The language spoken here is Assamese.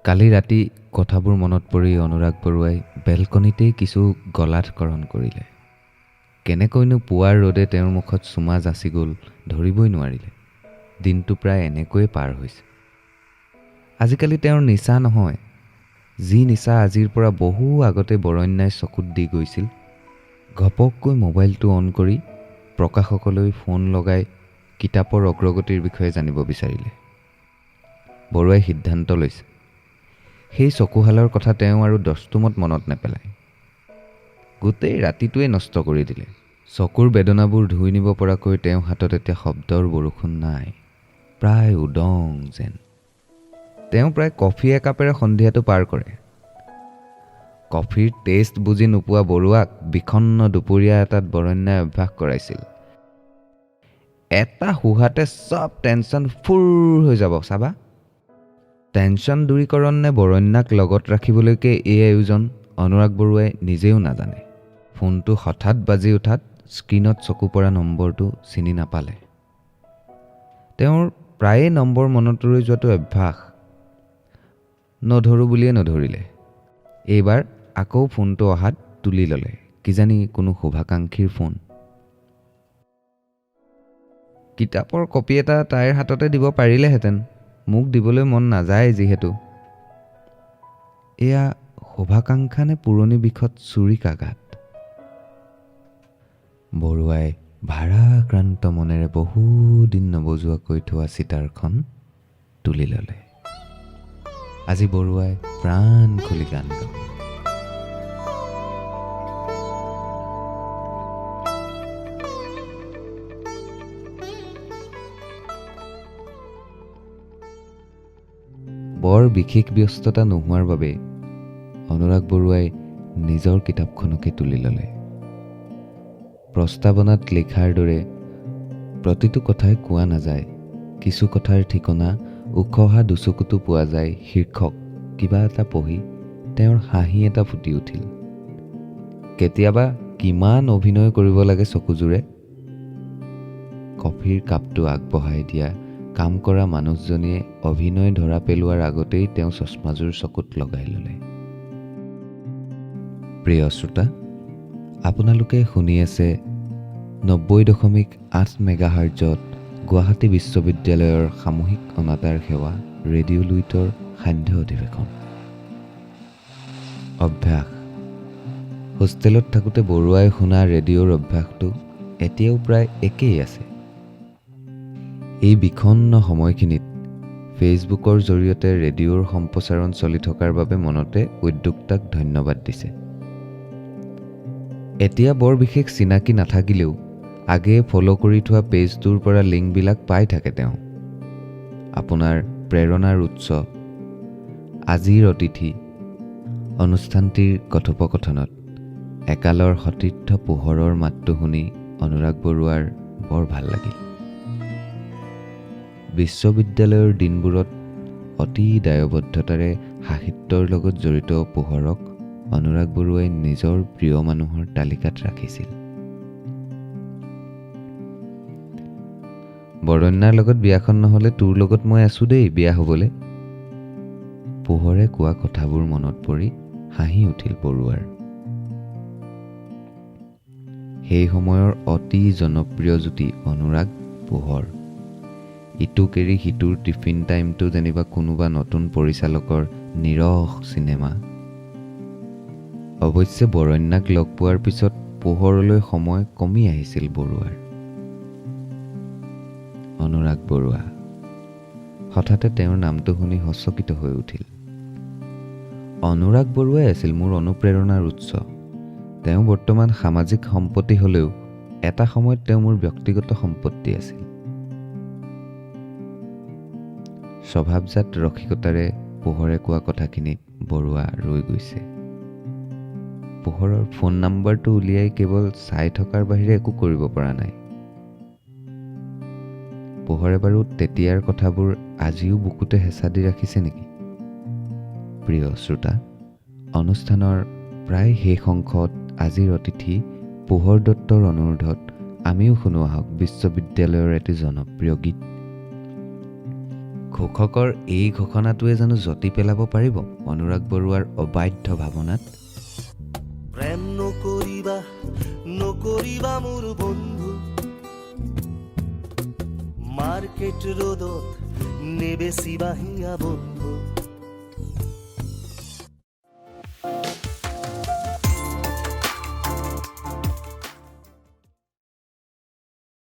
কালি ৰাতি কথাবোৰ মনত পৰি অনুৰাগ বৰুৱাই বেলকনিতেই কিছু গলাধকৰণ কৰিলে। কেনেকৈনো পুৱাৰ ৰ'দে তেওঁৰ মুখত চুমা যাচি গ'ল ধৰিবই নোৱাৰিলে। দিনটো প্ৰায় এনেকৈয়ে পাৰ হৈছে। আজিকালি তেওঁৰ নিচা নহয়, যি নিচা আজিৰ পৰা বহু আগতে বৰণ্যাই চকুত দি গৈছিল। ঘপককৈ মোবাইলটো অন কৰি প্ৰকাশকলৈ ফোন লগাই কিতাপৰ অগ্ৰগতিৰ বিষয়ে জানিব বিচাৰিলে। বৰুৱাই সিদ্ধান্ত লৈছে, সেই চকুহালৰ কথা তেওঁ আৰু দস্তুমত মনত নেপেলায়। গোটেই ৰাতিটোৱে নষ্ট কৰি দিলে। চকুৰ বেদনাবোৰ ধুই নিব পৰাকৈ তেওঁৰ হাতত এতিয়া শব্দৰ বৰষুণ নাই, প্ৰায় উদং যেন। তেওঁ প্ৰায় কফি একাপেৰে সন্ধিয়াটো পাৰ কৰে। কফিৰ টেষ্ট বুজি নোপোৱা বৰুৱাক বিষণ্ণ দুপৰীয়া এটাত বৰণ্যাই অভ্যাস কৰাইছিল। এটা শুহাতে চব টেনশ্যন ফুৰ হৈ যাব চাবা। টেনশ্যন দূৰীকৰণ নে বৰণ্যাক লগত ৰাখিবলৈকে এই আয়োজন অনুৰাগ বৰুৱাই নিজেও নাজানে। ফোনটো হঠাৎ বাজি উঠাত স্ক্ৰীণত চকু পৰা নম্বৰটো চিনি নাপালে। তেওঁৰ প্ৰায়ে নম্বৰ মনত ৰৈ যোৱাটো অভ্যাস, নধৰোঁ বুলিয়ে নধৰিলে। এইবাৰ আকৌ ফোনটো অহাত তুলি ল'লে, কিজানি কোনো শুভাকাংক্ষীৰ ফোন। কিতাপৰ কপি এটা তাইৰ হাততে দিব পাৰিলেহেঁতেন, মোক দিবলৈ মন নাযায় যিহেতু। এয়া শুভাকাংক্ষা নে পুৰণি বিষত চুৰিকাঘাত? বৰুৱাই ভাৰাক্ৰান্ত মনেৰে বহুদিন নবজোৱাকৈ থোৱা চিতাৰখন তুলি ল'লে। আজি বৰুৱাই প্ৰাণ খুলি গান গাব। বৰ বিশেষ ব্যস্ততা নোহোৱাৰ বাবে অনুৰাগ বৰুৱাই নিজৰ কিতাপখনকে তুলি ল'লে। প্ৰস্তাৱনাত লিখাৰ দৰে প্ৰতিটো কথাই কোৱা নাযায়, কিছু কথাৰ ঠিকনা উখহা দুচকুতো পোৱা যায় শীৰ্ষক কিবা এটা পঢ়ি তেওঁৰ হাঁহি এটা ফুটি উঠিল। কেতিয়াবা কিমান অভিনয় কৰিব লাগে চকুযোৰে। কফিৰ কাপটো আগবঢ়াই দিয়া কাম কৰা মানুহজনীয়ে অভিনয় ধৰা পেলোৱাৰ আগতেই তেওঁ চশমাযোৰ চকুত লগাই ল'লে। প্ৰিয় শ্ৰোতা, আপোনালোকে শুনি আছে 90.8 মেগাহাৰ্জত গুৱাহাটী বিশ্ববিদ্যালয়ৰ সামূহিক অনাতাঁৰ সেৱা ৰেডিঅ' লুইতৰ সান্ধ্য অধিৱেশন। অভ্যাস। হোষ্টেলত থাকোঁতে বৰুৱাই শুনা ৰেডিঅ'ৰ অভ্যাসটো এতিয়াও প্ৰায় একেই আছে। এই বিষণ্ণ সময়খিনিত ফেচবুকৰ জৰিয়তে ৰেডিঅ'ৰ সম্প্ৰচাৰণ চলি থকাৰ বাবে মনতে উদ্যোক্তাক ধন্যবাদ দিছে। এতিয়া বৰ বিশেষ চিনাকি নাথাকিলেও আগেয়ে ফ'ল' কৰি থোৱা পেজটোৰ পৰা লিংকবিলাক পাই থাকে তেওঁ। আপোনাৰ প্ৰেৰণাৰ উৎস আজিৰ অতিথি অনুষ্ঠানটিৰ কথোপকথনত একালৰ সতীৰ্থ পোহৰৰ মাতটো শুনি অনুৰাগ বৰুৱাৰ বৰ ভাল লাগিল। বিশ্ববিদ্যালয়ৰ দিনবোৰত অতি দায়বদ্ধতাৰে সাহিত্যৰ লগত জড়িত পোহৰক অনুৰাগ বৰুৱাই নিজৰ প্ৰিয় মানুহৰ তালিকাত ৰাখিছিল। বৰণ্যাৰ লগত বিয়াখন নহ'লে তোৰ লগত মই আছোঁ দেই বিয়া হ'বলৈ, পোহৰে কোৱা কথাবোৰ মনত পৰি হাঁহি উঠিল বৰুৱাৰ। সেই সময়ৰ অতি জনপ্ৰিয় জুতি অনুৰাগ পোহৰ। ইটোক এৰি সিটোৰ টিফিন টাইমটো যেনিবা কোনোবা নতুন পৰিচালকৰ নিৰস চিনেমা। অৱশ্যে বৰণ্যাক লগ পোৱাৰ পিছত পোহৰলৈ সময় কমি আহিছিল বৰুৱাৰ। অনুৰাগ বৰুৱা, হঠাতে তেওঁৰ নামটো শুনি সচকিত হৈ উঠিল। অনুৰাগ বৰুৱাই আছিল মোৰ অনুপ্ৰেৰণাৰ উৎস। তেওঁ বৰ্তমান সামাজিক সম্পত্তি হ'লেও এটা সময়ত তেওঁ মোৰ ব্যক্তিগত সম্পত্তি আছিল। স্বভাৱজাত ৰসিকতাৰে পোহৰে কোৱা কথাখিনিত বৰুৱা ৰৈ গৈছে। পোহৰৰ ফোন নাম্বাৰটো উলিয়াই কেৱল চাই থকাৰ বাহিৰে একো কৰিব পৰা নাই। পোহৰে বাৰু তেতিয়াৰ কথাবোৰ আজিও বুকুতে হেঁচা দি ৰাখিছে নেকি? প্ৰিয় শ্ৰোতা, অনুষ্ঠানৰ প্ৰায় শেষ অংশত আজিৰ অতিথি পোহৰ দত্তৰ অনুৰোধত আমিও শুনো আহক বিশ্ববিদ্যালয়ৰ এটি জনপ্ৰিয় গীত। ঘোষকৰ এই ঘোষণাটোৱে জানো যতি পেলাব পাৰিব অনুৰাগ বৰুৱাৰ অবাধ্য ভাৱনাত? প্ৰেম নকৰিবা, নকৰিবা মোৰ বন্ধু। মাৰ্কেট ৰোডত নেবেচিবা হিয়া বন্ধু।